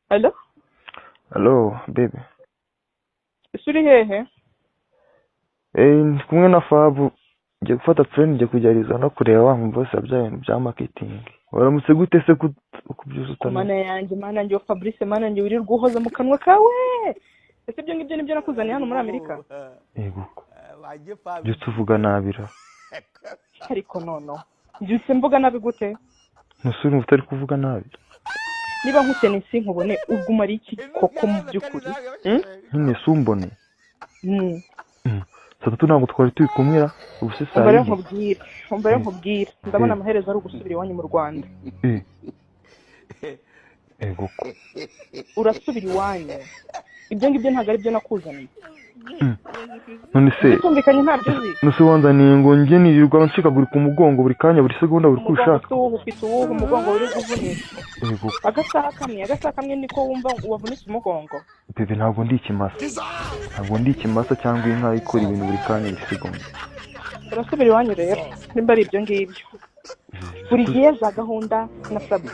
Hello? Hello, baby. Ese uri hehe? Ndi kumwe na Fabu, ngiye gufata train, ngiye kujya Arizona kureba wa boss wa bya bintu bya marketing. Waramutse gute se kubyusa utameze? Mana yanjye, Mana yanjye wa Fabrice, Mana yanjye, wirirwa uhoza mu kanwa kawe. Ese ibyo ngibyo nibyo nakuzaniye hano muri Amerika? Yego. Byutse uvuga nabi ra. Ariko noneho mbyutse mvuga nabi gute? Ntusubire, urumva utari kuvuga nabi. Niba nkukeneye sinkubone, ubwo umara iki koko mu by'ukuri? Hmm? Nyine sumbone. Saa 3 ntabwo twari turi kumwe ra? Ubu se saa Umva rero yine. nkubwire, umva rero nkubwire, ndabona amaherezo ari ugusubira iwanyu mu Rwanda. Yego. Urasubira iwanyu. Ibyo ngibyo ntabwo ari byo nakuzaniye. None se Ibyo tumvikanye ntabyo uzi. None se wanzaniye ngo njye nirirwa ncikagurika umugongo buri kanya, buri segonda, buri uko Umugongo ubishaka? se uwuhe? Ufite uwuhe umugongo uri kuvunika? Yego. Agasaha kamwe, agasaha kamwe niko wumva wavunitse umugongo? Bébé, ntabwo ndi ikimasa. Ntabwo ndi ikimasa cyangwa inka ikora ibintu buri kanya, buri segonda. Urasubira iwanyu rero nimba ari ibyo ngibyo. Buri gihe za gahunda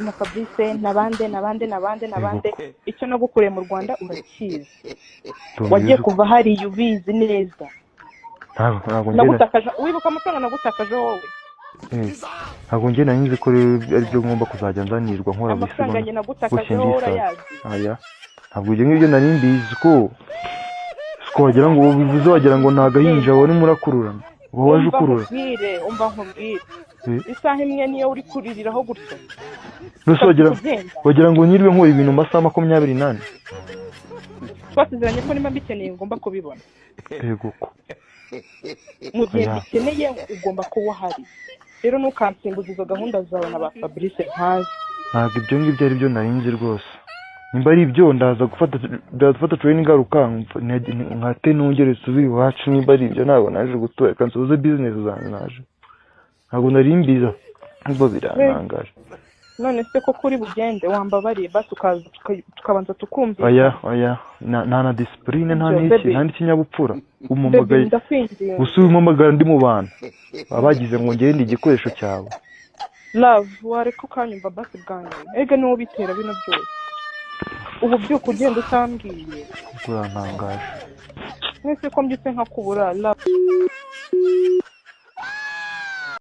na Fabrice na bande na bande na bande na bande. Icyo nagukoreye mu Rwanda urakizi. Wagiye kuva hariya ubizi neza. Ntabwo njye Nagutakaje, wibuka amafaranga nagutakaje wowe? Ntabwo njye nari nzi ko rero ari byo ngomba kuzajya nzanirwa nkora buri Amafaranga segonda. njye nagutakaje Gutya wowe ndisaza. urayazi. Aya, ntabwo ibyo ngibyo nari mbizi ko wagira ngo bivuze, wagira ngo ni agahinja warimo urakururana, uba waje Umva ukurura. nkubwire, umva nkubwire, isaha imwe niyo uri kuririraho gutyo? Mbese wagira Ugenda. wagira ngo nyiriwe nkora ibintu mu masaha 24? Twasezeranye ko niba mbikeneye ngomba kubibona. Yego ko. Mu gihe Oya. mbikeneye ugomba kuba uhari. Rero ntukansimbuze izo gahunda zawe na ba Fabrice ntazi. Ntabwo ibyo ngibyo ari byo nari nzi rwose. Nimba ari ibyo, ndaza gufata train ngaruka nkate nongere nsubire iwacu. Nimba ari ibyo, ntabwo naje gutura. Reka nsoze business zanjye naje. Ntabwo nari mbizi, ahubwo birantangaje. None se koko uri bugende? Wambabariye basi ukaza tukabanza tukumvikana. Oya, oya, nta na discipline, nta Ibyo, n'iki, baby. nta n'ikinyabupfura. Baby, Umpamagaye ndakwinginze. Gusa umpamagara ndi mu bantu, baba bagize ngo ngende igikoresho cyawe. Love, wareka ukanyumva basi bwa nyuma. Erega niwo ubitera bino byose, ubu byuka ugenda utambwiye. Urantangaje. Mwese ko mbyutse nkakubura, love.